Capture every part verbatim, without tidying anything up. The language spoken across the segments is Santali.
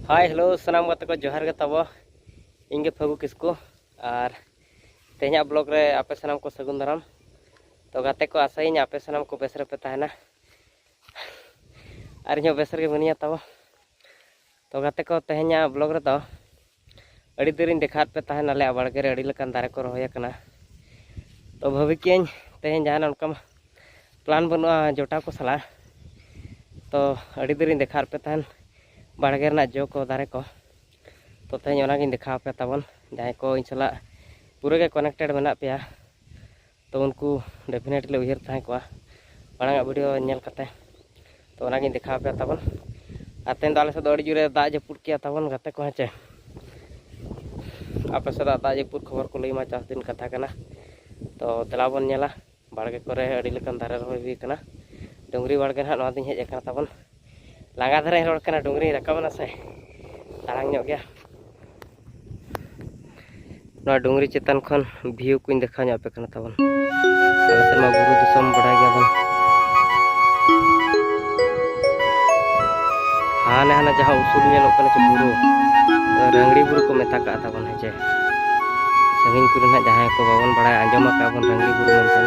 ᱦᱟᱭ, ᱦᱮᱞᱳ, ᱥᱟᱱᱟᱢ ᱜᱟᱛᱮ ᱠᱚ ᱡᱚᱦᱟᱨ ᱜᱮ ᱛᱟᱵᱚ᱾ ᱤᱧ ᱜᱮ ᱯᱷᱟᱹᱜᱩ ᱠᱤᱥᱠᱩ᱾ ᱟᱨ ᱛᱮᱦᱮᱧᱟᱜ ᱵᱞᱚᱜ ᱨᱮ ᱟᱯᱮ ᱥᱟᱱᱟᱢ ᱠᱚ ᱥᱟᱹᱜᱩᱱ ᱫᱟᱨᱟᱢ᱾ ᱛᱚ ᱜᱟᱛᱮ ᱠᱚ, ᱟᱥᱟᱭᱟᱹᱧ ᱟᱯᱮ ᱥᱟᱱᱟᱢ ᱠᱚ ᱵᱮᱥ ᱨᱮᱯᱮ ᱛᱟᱦᱮᱱᱟ, ᱟᱨ ᱤᱧᱦᱚᱸ ᱵᱮᱥ ᱨᱮᱜᱮ ᱢᱤᱱᱟᱹᱧᱟ ᱛᱟᱵᱚ᱾ ᱛᱚ ᱜᱟᱛᱮ ᱠᱚ, ᱛᱮᱦᱮᱧᱟᱜ ᱵᱞᱚᱜ ᱨᱮᱫᱚ ᱟᱹᱰᱤ ᱫᱤᱱ ᱨᱤᱧ ᱫᱮᱠᱷᱟᱣᱟᱫ ᱯᱮ ᱛᱟᱦᱮᱱ, ᱟᱞᱮᱭᱟᱜ ᱵᱟᱲᱜᱮ ᱨᱮ ᱟᱹᱰᱤ ᱞᱮᱠᱟᱱ ᱫᱟᱨᱮ ᱠᱚ ᱨᱚᱦᱚᱭ ᱟᱠᱟᱱᱟ᱾ ᱛᱚ ᱵᱷᱟᱹᱵᱤ ᱠᱮᱜᱼᱟᱹᱧ ᱛᱮᱦᱮᱧ ᱡᱟᱦᱟᱱᱟᱜ ᱚᱱᱠᱟ ᱯᱞᱟᱱ ᱵᱟᱹᱱᱩᱜᱼᱟ ᱡᱚᱴᱟᱣ ᱠᱚ ᱥᱟᱞᱟᱜ᱾ ᱛᱚ ᱟᱹᱰᱤ ᱫᱤᱱ ᱨᱤᱧ ᱫᱮᱠᱷᱟᱣᱟᱫ ᱯᱮ ᱛᱟᱦᱮᱱ ᱵᱟᱲᱜᱮ ᱨᱮᱱᱟᱜ ᱡᱚ ᱠᱚ, ᱫᱟᱨᱮ ᱠᱚ᱾ ᱛᱚ ᱛᱮᱦᱮᱧ ᱚᱱᱟᱜᱤᱧ ᱫᱮᱠᱷᱟᱣ ᱟᱯᱮ ᱛᱟᱵᱚᱱ, ᱡᱟᱦᱟᱸᱭ ᱠᱚ ᱤᱧ ᱥᱟᱞᱟᱜ ᱯᱩᱨᱟᱹ ᱜᱮ ᱠᱚᱱᱮᱠᱴᱮᱰ ᱢᱮᱱᱟᱜ ᱯᱮᱭᱟ᱾ ᱛᱚ ᱩᱱᱠᱩ ᱰᱮᱯᱷᱤᱱᱮᱴᱞᱤ ᱩᱭᱦᱟᱹᱨ ᱛᱟᱦᱮᱸ ᱠᱚᱜᱼᱟ ᱢᱟᱲᱟᱝᱟᱜ ᱵᱷᱤᱰᱤᱭᱳ ᱧᱮᱞ ᱠᱟᱛᱮ᱾ ᱛᱚ ᱚᱱᱟᱜᱤᱧ ᱫᱮᱠᱷᱟᱣ ᱟᱯᱮᱭᱟ ᱛᱟᱵᱚᱱ᱾ ᱟᱨ ᱛᱮᱦᱮᱧ ᱫᱚ ᱟᱞᱮ ᱥᱮᱫ ᱫᱚ ᱟᱹᱰᱤ ᱡᱳᱨᱮ ᱫᱟᱜ ᱡᱟᱹᱯᱩᱫ ᱠᱮᱜᱼᱟ ᱛᱟᱵᱚᱱ ᱜᱟᱛᱮ ᱠᱚ, ᱦᱮᱸ ᱪᱮ? ᱟᱯᱮ ᱥᱮᱫᱟᱜ ᱫᱟᱜ ᱡᱟᱹᱯᱩᱫ ᱠᱷᱚᱵᱚᱨ ᱠᱚ ᱞᱟᱹᱭ ᱢᱟ, ᱪᱟᱥ ᱫᱤᱱ ᱠᱟᱛᱷᱟ ᱠᱟᱱᱟ᱾ ᱛᱚ ᱫᱮᱞᱟ ᱵᱚᱱ ᱧᱮᱞᱟ, ᱵᱟᱲᱜᱮ ᱠᱚᱨᱮ ᱟᱹᱰᱤ ᱞᱮᱠᱟᱱ ᱫᱟᱨᱮ ᱨᱚᱦᱚᱭ ᱦᱩᱭ ᱠᱟᱱᱟ᱾ ᱰᱩᱝᱨᱤ ᱵᱟᱲᱜᱮ ᱱᱟᱦᱟᱜ ᱱᱚᱣᱟ ᱫᱚᱧ ᱦᱮᱡ ᱟᱠᱟᱱᱟ ᱛᱟᱵᱚᱱ᱾ ᱞᱟᱸᱜᱟ ᱫᱷᱟᱨᱮᱧ ᱨᱚᱲ ᱠᱟᱱᱟ, ᱰᱩᱝᱨᱤᱧ ᱨᱟᱠᱟᱵ ᱮᱱᱟ ᱥᱮ, ᱛᱟᱲᱟᱝ ᱧᱚᱜ ᱜᱮᱭᱟ᱾ ᱱᱚᱣᱟ ᱰᱩᱝᱨᱤ ᱪᱮᱛᱟᱱ ᱠᱷᱚᱱ ᱵᱷᱤᱭᱩ ᱠᱚᱧ ᱫᱮᱠᱷᱟᱣ ᱧᱚᱜ ᱟᱯᱮ ᱠᱟᱱᱟ ᱛᱟᱵᱚᱱ᱾ ᱟᱞᱮ ᱥᱮᱫ ᱢᱟ ᱵᱩᱨᱩ ᱫᱤᱥᱚᱢ, ᱵᱟᱰᱟᱭ ᱜᱮᱭᱟᱵᱚᱱ᱾ ᱦᱟᱱᱮ ᱦᱟᱱᱟ ᱡᱟᱦᱟᱸ ᱩᱥᱩᱞ ᱧᱮᱞᱚᱜ ᱠᱟᱱᱟ ᱪᱮ ᱵᱩᱨᱩ, ᱨᱟᱝᱲᱤ ᱵᱩᱨᱩ ᱠᱚ ᱢᱮᱛᱟ ᱠᱟᱜᱼᱟ ᱛᱟᱵᱚᱱ, ᱦᱮᱸ ᱪᱮ? ᱥᱟᱺᱜᱤᱧ ᱠᱚᱨᱮ ᱱᱟᱜ ᱡᱟᱦᱟᱸᱭ ᱠᱚ ᱵᱟᱵᱚᱱ ᱵᱟᱲᱟᱭᱟ, ᱟᱸᱡᱚᱢ ᱟᱠᱟᱫ ᱵᱚᱱ ᱨᱟᱝᱲᱤ ᱵᱩᱨᱩ ᱢᱮᱱᱛᱮ,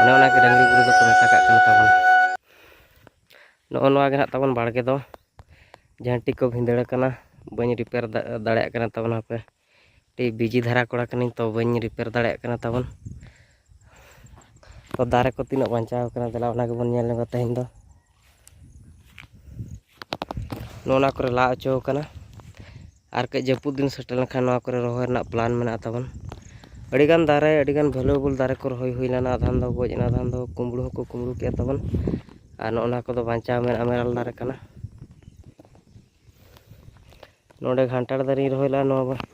ᱚᱱᱮ ᱚᱱᱟ ᱜᱮ ᱨᱟᱝᱲᱤ ᱵᱩᱨᱩ ᱫᱚᱠᱚ ᱢᱮᱛᱟ ᱠᱟᱜ ᱠᱟᱱᱟ ᱛᱟᱵᱚᱱ᱾ ᱱᱚᱜᱼᱚ ᱱᱚᱣᱟ ᱜᱮ ᱱᱟᱜ ᱛᱟᱵᱚᱱ ᱵᱟᱲᱜᱮ ᱫᱚ, ᱡᱷᱟᱹᱱᱴᱤ ᱠᱚ ᱵᱷᱤᱸᱫᱟᱹᱲ ᱟᱠᱟᱱᱟ, ᱵᱟᱹᱧ ᱨᱤᱯᱮᱭᱟᱨ ᱫᱟ-, ᱫᱟᱲᱮᱭᱟᱜ ᱠᱟᱱᱟ ᱛᱟᱵᱚᱱ ᱦᱟᱯᱮ᱾ ᱟᱹᱰᱤ ᱵᱤᱡᱤ ᱫᱷᱟᱨᱟ ᱠᱚᱲᱟ ᱠᱟᱹᱱᱟᱹᱧ, ᱛᱚ ᱵᱟᱹᱧ ᱨᱤᱯᱮᱭᱟᱨ ᱫᱟᱲᱮᱭᱟᱜ ᱠᱟᱱᱟ ᱛᱟᱵᱚᱱ᱾ ᱛᱚ ᱫᱟᱨᱮ ᱠᱚ ᱛᱤᱱᱟᱹᱜ ᱵᱟᱧᱪᱟᱣ ᱠᱟᱱᱟ, ᱫᱮᱞᱟ ᱚᱱᱟ ᱜᱮᱵᱚᱱ ᱧᱮᱞ ᱧᱚᱜᱟ ᱛᱮᱦᱮᱧ ᱫᱚ᱾ ᱱᱚᱜᱼᱚ ᱱᱚᱣᱟ ᱠᱚᱨᱮ ᱞᱟ ᱚᱪᱚ ᱠᱟᱱᱟ, ᱟᱨ ᱠᱟᱹᱡ ᱡᱟᱹᱯᱩᱫ ᱫᱤᱱ ᱥᱮᱴᱮᱨ ᱞᱮᱱᱠᱷᱟᱱ ᱱᱚᱣᱟ ᱠᱚᱨᱮ ᱨᱚᱦᱚᱭ ᱨᱮᱱᱟᱜ ᱯᱞᱟᱱ ᱢᱮᱱᱟᱜᱼᱟ ᱛᱟᱵᱚᱱ᱾ ᱟᱹᱰᱤᱜᱟᱱ ᱫᱟᱨᱮ, ᱟᱹᱰᱤᱜᱟᱱ ᱵᱷᱮᱞᱩᱭᱮᱵᱚᱞ ᱫᱟᱨᱮ ᱠᱚ ᱨᱚᱦᱚᱭ ᱦᱩᱭ ᱞᱮᱱᱟ, ᱟᱫᱷᱟᱱ ᱫᱚ ᱜᱚᱡ ᱮᱱᱟ, ᱟᱫᱷᱟᱱ ᱫᱚ ᱠᱩᱢᱵᱽᱲᱩ ᱦᱚᱸᱠᱚ ᱠᱩᱢᱵᱽᱲᱩ ᱠᱮᱫᱼᱟ ᱛᱟᱵᱚᱱ᱾ ᱟᱨ ᱱᱚᱜᱼᱚ ᱱᱚᱣᱟ ᱠᱚᱫᱚ ᱵᱟᱧᱪᱟᱣ ᱢᱮᱱᱟᱜᱼᱟ, ᱢᱮᱨᱟᱞ ᱫᱟᱨᱮ ᱠᱟᱱᱟ᱾ ᱱᱚᱰᱮ ᱜᱷᱟᱱᱴᱟᱲ ᱫᱟᱨᱮᱧ ᱨᱚᱦᱚᱭ ᱞᱮᱫᱼᱟ, ᱱᱚᱣᱟ ᱵᱟ-,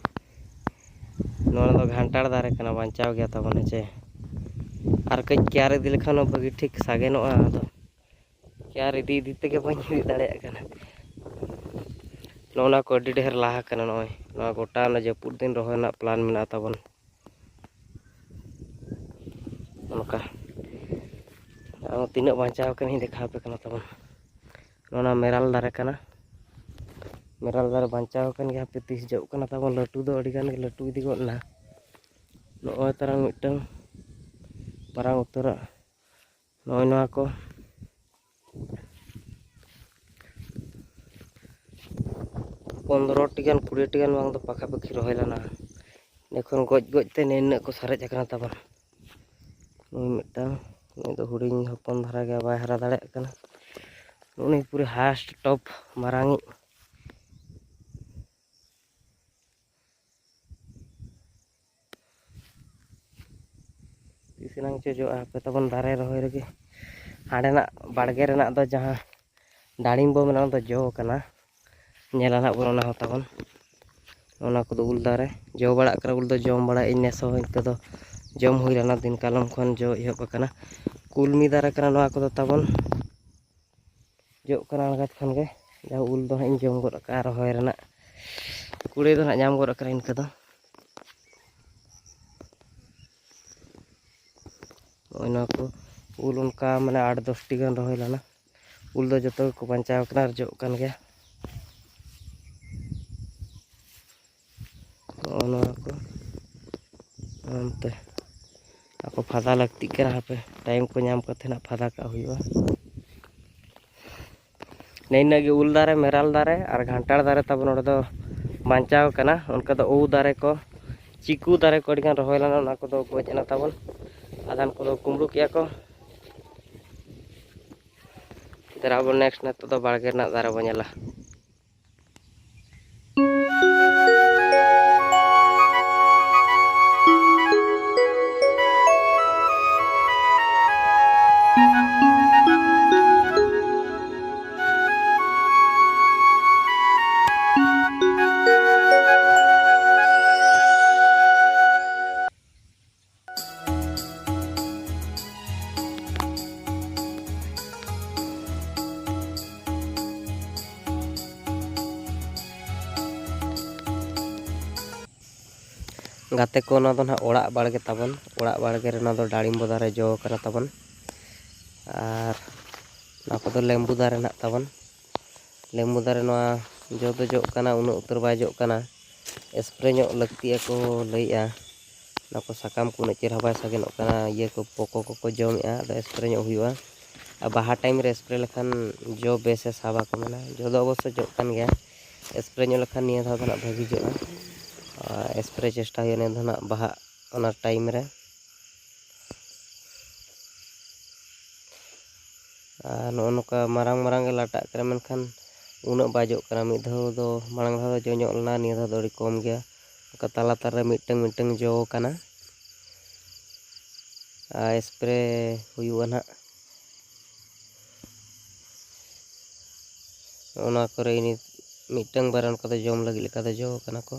ᱱᱚᱣᱟ ᱫᱚ ᱜᱷᱟᱱᱴᱟᱲ ᱫᱟᱨᱮ ᱠᱟᱱᱟ, ᱵᱟᱧᱪᱟᱣ ᱜᱮᱭᱟ ᱛᱟᱵᱚᱱ, ᱦᱮᱸ ᱪᱮ? ᱟᱨ ᱠᱟᱹᱡ ᱠᱮᱭᱟᱨ ᱤᱫᱤ ᱞᱮᱠᱷᱟᱱ ᱦᱚᱸ ᱵᱷᱟᱹᱜᱤ ᱴᱷᱤᱠ ᱥᱟᱜᱮᱱᱚᱜᱼᱟ᱾ ᱟᱫᱚ ᱠᱮᱭᱟᱨ ᱤᱫᱤ ᱤᱫᱤ ᱛᱮᱜᱮ ᱵᱟᱹᱧ ᱦᱩᱭ ᱫᱟᱲᱮᱭᱟᱜ ᱠᱟᱱᱟ᱾ ᱱᱚᱜᱼᱚ ᱱᱚᱣᱟ ᱠᱚ ᱟᱹᱰᱤ ᱰᱷᱮᱨ ᱞᱟᱦᱟ ᱠᱟᱱᱟ᱾ ᱱᱚᱜᱼᱚᱭ ᱱᱚᱣᱟ ᱜᱚᱴᱟ ᱚᱱᱟ ᱡᱟᱹᱯᱩᱫ ᱫᱤᱱ ᱨᱚᱦᱚᱭ ᱨᱮᱱᱟᱜ ᱯᱞᱟᱱ ᱢᱮᱱᱟᱜᱼᱟ ᱛᱟᱵᱚᱱ᱾ ᱚᱱᱠᱟ ᱟᱨ ᱛᱤᱱᱟᱹᱜ ᱵᱟᱧᱪᱟᱣ ᱠᱟᱱᱟ ᱤᱧ ᱫᱮᱠᱷᱟᱣ ᱟᱯᱮ ᱠᱟᱱᱟ ᱛᱟᱵᱚᱱ᱾ ᱱᱚᱣᱟ ᱢᱮᱨᱟᱞ ᱫᱟᱨᱮ ᱠᱟᱱᱟ᱾ ᱢᱮᱨᱟᱞ ᱫᱟᱨᱮ ᱵᱟᱧᱪᱟᱣ ᱟᱠᱟᱱ ᱜᱮᱭᱟ᱾ ᱦᱟᱯᱮ ᱛᱤᱥ ᱡᱚᱜ ᱠᱟᱱᱟ ᱛᱟᱵᱚᱱ, ᱞᱟᱹᱴᱩ ᱫᱚ ᱟᱹᱰᱤ ᱜᱟᱱ ᱜᱮ ᱞᱟᱹᱴᱩ ᱤᱫᱤ ᱜᱚᱫ ᱮᱱᱟ᱾ ᱱᱚᱜᱼᱚᱭ ᱛᱟᱨᱟᱝ ᱢᱤᱫᱴᱟᱝ ᱢᱟᱨᱟᱝ ᱩᱛᱟᱹᱨᱟᱜ ᱱᱚᱜᱼᱚᱭ ᱱᱚᱣᱟ ᱠᱚ ᱯᱚᱱᱨᱚ ᱴᱤ ᱜᱟᱱ, ᱠᱩᱲᱤ ᱴᱤ ᱜᱟᱱ ᱵᱟᱝ ᱫᱚ ᱯᱟᱠᱷᱟ ᱯᱟᱹᱠᱷᱤ ᱨᱚᱦᱚᱭ ᱞᱮᱱᱟ᱾ ᱮᱠᱷᱚᱱ ᱜᱚᱡ ᱜᱚᱡ ᱛᱮ ᱱᱤᱱᱟᱹᱜ ᱠᱚ ᱥᱟᱨᱮᱡ ᱟᱠᱟᱱᱟ ᱛᱟᱵᱚᱱ᱾ ᱱᱩᱭ ᱢᱤᱫᱴᱟᱝ, ᱱᱩᱭ ᱫᱚ ᱦᱩᱰᱤᱧ ᱦᱚᱯᱚᱱ ᱫᱷᱟᱨᱟ ᱜᱮᱭᱟ, ᱵᱟᱭ ᱦᱟᱨᱟ ᱫᱟᱲᱮᱭᱟᱜ ᱠᱟᱱᱟ᱾ ᱩᱱᱤ ᱯᱩᱨᱟᱹ ᱦᱟᱥᱴ ᱴᱚᱯ ᱢᱟᱨᱟᱝᱤᱡ᱾ ᱛᱤᱥ ᱮᱱᱟᱝ ᱪᱚ ᱡᱚᱜᱼᱟ, ᱦᱟᱯᱮ ᱛᱟᱵᱚᱱ ᱫᱟᱨᱮ ᱨᱚᱦᱚᱭ ᱨᱮᱜᱮ᱾ ᱦᱟᱸᱰᱮᱱᱟᱜ ᱵᱟᱲᱜᱮ ᱨᱮᱱᱟᱜ ᱫᱚ ᱡᱟᱦᱟᱸ ᱰᱟᱲᱤᱢᱵᱚ ᱢᱮᱱᱟᱜᱼᱟ, ᱚᱱᱟ ᱫᱚ ᱡᱚ ᱠᱟᱱᱟ᱾ ᱧᱮᱞᱟ ᱱᱟᱦᱟᱜ ᱵᱚᱱ ᱚᱱᱟ ᱦᱚᱸ ᱛᱟᱵᱚᱱ᱾ ᱚᱱᱟ ᱠᱚᱫᱚ ᱩᱞ ᱫᱟᱨᱮ ᱡᱚ ᱵᱟᱲᱟᱜ ᱠᱟᱱᱟ᱾ ᱩᱞ ᱫᱚ ᱡᱚᱢ ᱵᱟᱲᱟᱭᱮᱫ ᱟᱹᱧ, ᱱᱮᱥ ᱦᱚᱸ ᱤᱱᱠᱟᱹ ᱫᱚ ᱡᱚᱢ ᱦᱩᱭ ᱞᱮᱱᱟ, ᱫᱤᱱ ᱠᱟᱞᱚᱢ ᱠᱷᱚᱱ ᱡᱚ ᱮᱦᱚᱵ ᱟᱠᱟᱱᱟ᱾ ᱠᱩᱞᱢᱤ ᱫᱟᱨᱮ ᱠᱟᱱᱟ ᱱᱚᱣᱟ ᱠᱚᱫᱚ ᱛᱟᱵᱚᱱ᱾ ᱡᱚᱜ ᱠᱟᱱᱟ ᱟᱬᱜᱟᱛ ᱠᱷᱚᱱ ᱜᱮ᱾ ᱡᱟᱦᱟᱸ ᱩᱞ ᱫᱚ ᱦᱟᱸᱜ ᱤᱧ ᱡᱚᱢ ᱜᱚᱫ ᱟᱠᱟᱫᱼᱟ, ᱨᱚᱦᱚᱭ ᱨᱮᱱᱟᱜ ᱠᱩᱲᱟᱹᱭ ᱫᱚ ᱦᱟᱸᱜ ᱧᱟᱢ ᱜᱚᱫ ᱟᱠᱟᱱᱟ ᱤᱱᱠᱟᱹ ᱫᱚ᱾ ᱱᱚᱜᱼᱚᱭ ᱱᱚᱣᱟ ᱠᱚ ᱩᱞ ᱚᱱᱠᱟ ᱢᱟᱱᱮ ᱟᱴ ᱫᱚᱥ ᱴᱤ ᱜᱟᱱ ᱨᱚᱦᱚᱭ ᱞᱮᱱᱟ᱾ ᱩᱞ ᱫᱚ ᱡᱚᱛᱚ ᱜᱮᱠᱚ ᱵᱟᱧᱪᱟᱣ ᱟᱠᱟᱱᱟ ᱟᱨ ᱡᱚᱜ ᱠᱟᱱ ᱜᱮᱭᱟ᱾ ᱱᱚᱜᱼᱚ ᱱᱚᱣᱟ ᱠᱚ ᱚᱱᱛᱮ ᱟᱠᱚ ᱯᱷᱟᱫᱟ ᱞᱟᱹᱠᱛᱤᱜ ᱠᱟᱱᱟ᱾ ᱦᱟᱯᱮ ᱴᱟᱭᱤᱢ ᱠᱚ ᱧᱟᱢ ᱠᱟᱛᱮ ᱱᱟᱜ ᱯᱷᱟᱫᱟ ᱠᱟᱜ ᱦᱩᱭᱩᱜᱼᱟ᱾ ᱱᱮ ᱤᱱᱟᱹᱜ ᱜᱮ ᱩᱞ ᱫᱟᱨᱮ, ᱢᱮᱨᱟᱞ ᱫᱟᱨᱮ ᱟᱨ ᱜᱷᱟᱱᱴᱟᱲ ᱫᱟᱨᱮ ᱛᱟᱵᱚᱱ ᱱᱚᱰᱮ ᱫᱚ ᱵᱟᱧᱪᱟᱣ ᱠᱟᱱᱟ᱾ ᱚᱱᱠᱟ ᱫᱚ ᱩᱞ ᱫᱟᱨᱮ ᱠᱚ, ᱪᱤᱠᱩ ᱫᱟᱨᱮ ᱠᱚ ᱟᱹᱰᱤᱜᱟᱱ ᱨᱚᱦᱚᱭ ᱞᱮᱱᱟ, ᱚᱱᱟ ᱠᱚᱫᱚ ᱜᱚᱡ ᱮᱱᱟ ᱛᱟᱵᱚᱱ᱾ ᱟᱫᱷᱟᱱ ᱠᱚᱫᱚ ᱠᱩᱢᱵᱽᱲᱩ ᱠᱮᱜᱼᱟ ᱠᱚ᱾ ᱫᱮᱞᱟ ᱵᱚᱱ ᱱᱮᱠᱥᱴ ᱱᱤᱛᱚᱜ ᱫᱚ ᱵᱟᱲᱜᱮ ᱨᱮᱱᱟᱜ ᱫᱟᱨᱮ ᱵᱚᱱ ᱧᱮᱞᱟ᱾ ᱜᱟᱛᱮ ᱠᱚ, ᱱᱚᱣᱟ ᱫᱚ ᱱᱟᱦᱟᱜ ᱚᱲᱟᱜ ᱵᱟᱲᱜᱮ ᱛᱟᱵᱚᱱ᱾ ᱚᱲᱟᱜ ᱵᱟᱲᱜᱮ ᱨᱮ ᱱᱚᱣᱟ ᱫᱚ ᱰᱟᱲᱤᱢᱵᱚ ᱫᱟᱨᱮ ᱡᱚ ᱠᱟᱱᱟ ᱛᱟᱵᱚᱱ᱾ ᱟᱨ ᱱᱚᱣᱟ ᱠᱚᱫᱚ ᱞᱮᱢᱵᱩ ᱫᱟᱨᱮ ᱱᱟᱦᱟᱜ ᱛᱟᱵᱚᱱ᱾ ᱞᱮᱢᱵᱩ ᱫᱟᱨᱮ ᱱᱚᱣᱟ ᱡᱚ ᱫᱚ ᱡᱚᱜ ᱠᱟᱱᱟ, ᱩᱱᱟᱹᱜ ᱩᱛᱟᱹᱨ ᱵᱟᱭ ᱡᱚᱜ ᱠᱟᱱᱟ᱾ ᱥᱯᱨᱮ ᱧᱚᱜ ᱞᱟᱹᱠᱛᱤᱜᱼᱟ ᱠᱚ ᱞᱟᱹᱭᱮᱜᱼᱟ᱾ ᱚᱱᱟ ᱠᱚ ᱥᱟᱠᱟᱢ ᱠᱚ ᱩᱱᱟᱹᱜ ᱪᱮᱦᱨᱟ ᱵᱟᱭ ᱥᱟᱜᱮᱱᱚᱜ ᱠᱟᱱᱟ, ᱤᱭᱟᱹ ᱠᱚ ᱯᱚᱠᱚ ᱠᱚᱠᱚ ᱡᱚᱢᱮᱜᱼᱟ, ᱟᱫᱚ ᱥᱯᱨᱮ ᱧᱚᱜ ᱦᱩᱭᱩᱜᱼᱟ᱾ ᱟᱨ ᱵᱟᱦᱟ ᱴᱟᱭᱤᱢ ᱨᱮ ᱥᱯᱨᱮ ᱞᱮᱠᱷᱟᱱ ᱡᱚ ᱵᱮᱥᱮ ᱥᱟᱵᱟ ᱠᱚ ᱢᱮᱱᱟ᱾ ᱡᱚ ᱫᱚ ᱚᱵᱚᱥᱥᱳᱭ ᱡᱚᱜ ᱠᱟᱱ ᱜᱮᱭᱟ, ᱥᱯᱨᱮ ᱧᱚᱜ ᱞᱮᱠᱷᱟᱱ ᱱᱤᱭᱟᱹ ᱫᱷᱟᱣ ᱫᱚ ᱱᱟᱜ ᱵᱷᱟᱹᱜᱤ ᱡᱚᱜᱼᱟ᱾ ᱟᱨ ᱥᱯᱨᱮ ᱪᱮᱥᱴᱟ ᱦᱩᱭᱩᱜᱼᱟ ᱱᱤᱭᱟᱹ ᱫᱷᱟᱣ ᱱᱟᱜ ᱵᱟᱦᱟ ᱚᱱᱟ ᱴᱟᱭᱤᱢ ᱨᱮ᱾ ᱟᱨ ᱱᱚᱜᱼᱚ ᱱᱚᱝᱠᱟ ᱢᱟᱨᱟᱝ ᱢᱟᱨᱟᱝ ᱜᱮ ᱞᱟᱴᱟᱜ ᱠᱟᱱᱟ, ᱢᱮᱱᱠᱷᱟᱱ ᱩᱱᱟᱹᱜ ᱵᱟᱭ ᱡᱚᱜ ᱠᱟᱱᱟ᱾ ᱢᱤᱫ ᱫᱷᱟᱣ ᱫᱚ, ᱢᱟᱲᱟᱝ ᱫᱷᱟᱣ ᱫᱚ ᱡᱚ ᱧᱚᱜ ᱞᱮᱱᱟ, ᱱᱤᱭᱟᱹ ᱫᱷᱟᱣ ᱫᱚ ᱟᱹᱰᱤ ᱠᱚᱢ ᱜᱮᱭᱟ᱾ ᱚᱱᱠᱟ ᱛᱟᱞᱟ ᱛᱟᱞᱟ ᱨᱮ ᱢᱤᱫᱴᱟᱝ ᱢᱤᱫᱴᱟᱝ ᱡᱚ ᱠᱟᱱᱟ᱾ ᱟᱨ ᱥᱯᱨᱮ ᱦᱩᱭᱩᱜᱼᱟ ᱱᱟᱦᱟᱜ ᱚᱱᱟ ᱠᱚᱨᱮ᱾ ᱤᱱᱟᱹ ᱢᱤᱫᱴᱟᱝ ᱵᱟᱨᱭᱟ ᱚᱱᱠᱟ ᱫᱚ ᱡᱚᱢ ᱞᱟᱹᱜᱤᱫ ᱞᱮᱠᱟ ᱫᱚ ᱡᱚ ᱠᱟᱱᱟ ᱠᱚ᱾